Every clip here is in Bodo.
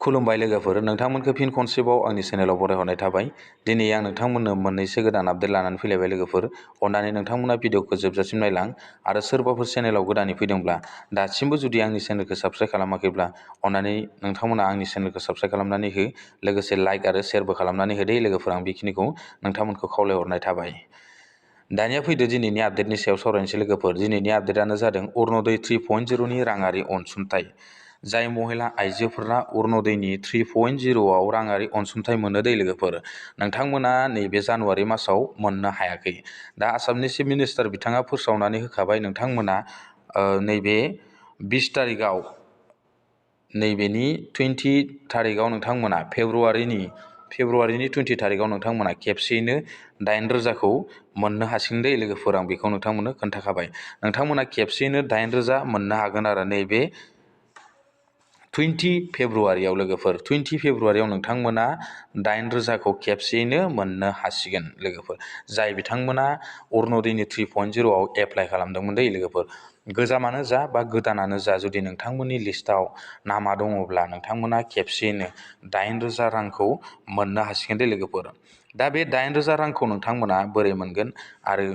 खुलुमबाय लोगोफोर, नोंथांमोनखौ फिन खनसेबाव आंनि चेनेलाव बरायहरनाय थाबाय। दिनै आं नोंथांमोननो मोननैसो गोदान आपडेट लानानै फैलायबाय लोगोफोर। अन्नानै नोंथांमोना भिडिअखौ जोबजासिम नायलां आरो सोरबाफोर चेनेलाव गोदानै फैदोंब्ला दासिमबो जुदि आंनि चेनेलखौ साबस्क्राइब खालामाखैब्ला अन्नानै नोंथांमोना आंनि चेनेलखौ साबस्क्राइब खालामनानै हो, लोगोसे लाइक आरो शेयारबो खालामनानै होदो लोगोफोर। आं बेखिनिखौ नोंथांमोनखौ खावलायहरनाय थाबाय। दानिया फैदो दिनैनि आपडेटनि सायाव सावरायनोसै लोगोफोर। दिनैनि आपडेटआनो जादों अरुण'दय 3.0नि राङारि अनसुंथाइ। जाय महिला आइजोफोरा अरुण'दयनि 3.0आव राङारि अनसुंथाइ मोनो दै लोगोफोर, नोंथांमोना नैबे जानुवारि मासाव मोननो हायाखै। दा आसामनि चिफ मिनिस्टार बिथाङा फोसावनानै होखाबाय, नोंथांमोना नैबे 20 तारिखआव नैबेनि 20 तारिखआव नोंथांमोना फेब्रुवारिनि 20 तारिखआव नोंथांमोना खेबसेयैनो 8,000खौ मोननो हासिगोन दै लोगोफोर। आं बेखौ नोंथांमोननो खोन्थाखाबाय। नोंथांमोना खेबसेयैनो 8,000 मोननो हागोन आरो नैबे 20 फेब्रुवारियाव लोगोफोर। 20 फेब्रुवारियाव नोंथांमोना 8,000खौ खेबसेयैनो मोननो हासिगोन लोगोफोर। जाय बिथांमोना अरुण'दयनि 3.0आव एप्लाइ खालामदोंमोन दै लोगोफोर। गोजामानो जा बा गोदानानो जा, जुदि नोंथांमोननि लिस्टआव नामा दङब्ला नोंथांमोना खेबसेयैनो 8,000 रांखौ मोननो हासिगोन दै लोगोफोर। दा बे 8,000 रांखौ नोंथांमोना बोरै मोनगोन आरो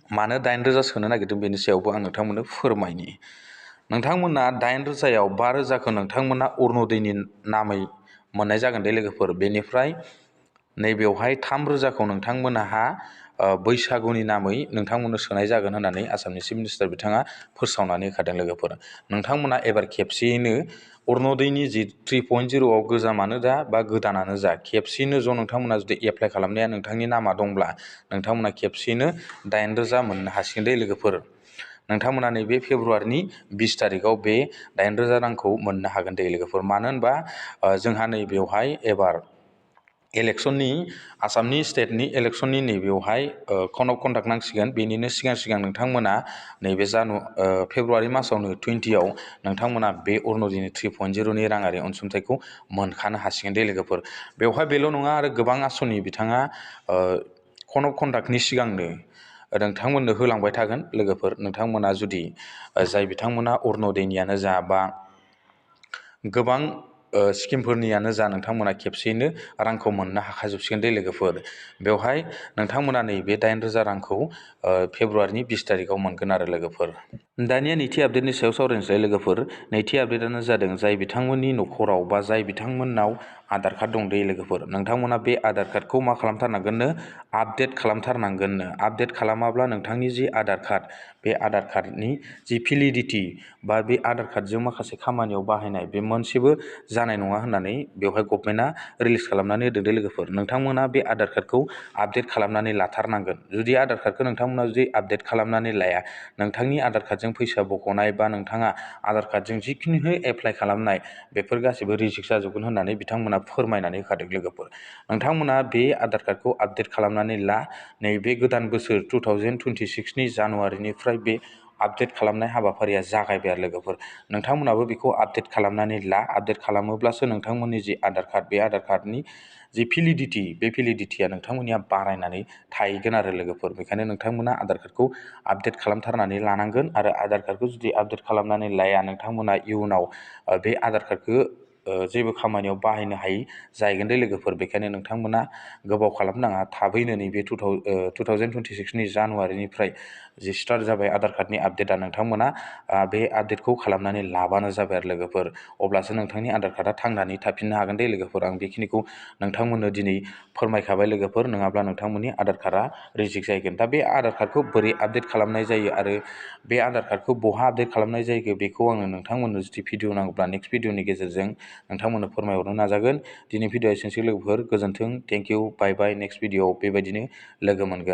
मानो 8,000 सोनो नागिरदों बेनि सायावबो आं नोंथांमोननो फोरमायनि। नोंथांमोना 8,000आव 5,000खौ नोंथांमोना अरुण'दयनि नामै मोननाय जागोन दे लोगोफोर। बेनिफ्राय नैबेवहाय 3,000खौ नोंथांमोनहा बैसागुनि नामै नोंथांमोननो सोनाय जागोन होननानै आसामनि चिफ मिनिस्टार बिथाङा फोसावनानै होखादों लोगोफोर। नोंथांमोना एबार खेबसेयैनो अरुण'दयनि जि 3.0आव गोजामानो जा बा गोदानानो जा, खेबसेयैनो ज' नोंथांमोना जुदि एप्लाइ खालामनाया नोंथांनि नामा दंब्ला नोंथांमोना खेबसेयैनो 8,000 मोननो हासिगोन दे लोगोफोर। नोंथांमोना नैबे फेब्रुवारिनि 20 तारिखआव बे 8,000 रांखौ मोननो हागोन दे लोगोफोर। मानो होनबा जोंहा नैबेवहाय एबार इलेक्सननि, आसामनि स्टेटनि इलेक्सननि नैबेवहाय कड अफ कन्डाक्ट नांसिगोन। बेनिनो सिगां नोंथांमोना नैबे फेब्रुवारि मासावनो 20आव नोंथांमोना बे अरुण'दयनि 3.0नि राङारि अनसुंथाइखौ मोनखानो हासिगोन दे लोगोफोर। बेवहाय बेल' नङा, आरो गोबां आसनि बिथाङा कड अफ कन्डाक्टनि सिगांनो नोंथांमोननो होलांबाय थागोन लोगोफोर। नोंथांमोना जुदि जाय बिथांमोना अरुण'दयनियानो जा बा गोबां स्किमफोरनियानो जा, नोंथांमोना खेबसेयैनो रांखौ मोननो हाखाजोबसिगोन दे लोगोफोर। बेवहाय नोंथांमोना नैबे 8,000 रांखौ फेब्रुवारिनि 20 तारिखआव मोनगोन आरो लोगोफोर। दानिया नैथि आपडेटनि सायाव सावरायनोसै लोगोफोर। नैथि आपडेटआनो जादों जाय बिथांमोननि न'खराव बा जाय बिथांमोननाव आधार कार्ड दं दे लोगोफोर, नोंथांमोना बे आधार कार्डखौ मा खालामथारनांगोननो, आपडेट खालामथारनांगोननो। आपडेट खालामाब्ला नोंथांनि जि आधार कार्ड, बे आधार कार्डनि जि भेलिडिटि बा बे आधार कार्डजों माखासे खामानियाव बाहायनाय, बे मोनसेबो जानाय नङा होननानै बेवहाय गभर्नमेन्टआ रिलिज खालामनानै होदों दे लोगोफोर। नोंथांमोना बे आधार कार्डखौ आपडेट खालामनानै लाथारनांगोन। जुदि आधार कार्डखौ नोंथांमोना जुदि आपडेट खालामनानै लाया, नोंथांनि आधार कार्डजों फैसा बख'नाय बा नोंथाङा आधार कार्डजों जिखिनि एप्लाइ खालामनाय, बेफोर गासैबो रिजेक्ट जाजोबगोन होननानै बिथांमोना फोरमायनानै होखादों लोगोफोर। नोंथांमोना बे आधार कार्डखौ आपडेट खालामनानै ला। नैबे गोदान बोसोर 2026नि जानुवारिनिफ्राय बे आपडेट खालामनाय हाबाफारिया जागायबाय आरो लोगोफोर। नोंथांमोनाबो बेखौ आपडेट खालामनानै ला। आपडेट खालामोब्लासो नोंथांमोननि जि आधार कार्ड, बे आधार कार्डनि जि भेलिडिटि, बे भेलिडिटिया नोंथांमोननिया बारायनानै थाहैगोन आरो लोगोफोर। बेखायनो नोंथांमोना आधार कार्डखौ आपडेट खालामथारनानै लानांगोन। आरो आधार कार्डखौ जुदि आपडेट खालामनानै लाया, नोंथांमोना इयुनाव बे आधार कार्डखौ जेबो खामानियाव बाहायनो हायि जाहैगोन दे लोगोफोर। बेखायनो नोंथांमोना गोबाव खालामनाङा, थाबैनो नैबे 2026नि जानुवारिनिफ्राय जि स्टार्ट जाबाय आधार कार्डनि आपडेटआ, नोंथांमोना बे आपडेटखौ खालामनानै लाबानो जाबाय आरो लोगोफोर। अब्लासो नोंथांनि आधार कार्डआ थांनानै थाफिननो हागोन दे लोगोफोर। आं बेखिनिखौ नोंथांमोननो दिनै फोरमायखाबाय लोगोफोर। नङाब्ला नोंथांमोननि आधार कार्डआ रिजेक्ट जाहैगोन। दा बे आधार कार्डखौ बोरै आपडेट खालामनाय जायो आरो बे आधार कार्डखौ बहा आपडेट खालामनाय जायो, बेखौ आङो नोंथांमोननो जुदि भिडिअ नांगौब्ला नेक्स्ट भिडिअनि गेजेरजों नोंथांमोननो फोरमायहरनो नाजागोन। दिनै भिडिअ एसेनोसै लोगोफोर। गोजोन्थों, thank you, bye bye. Next भिडिअआव बेबायदिनो लोगो मोनगोन।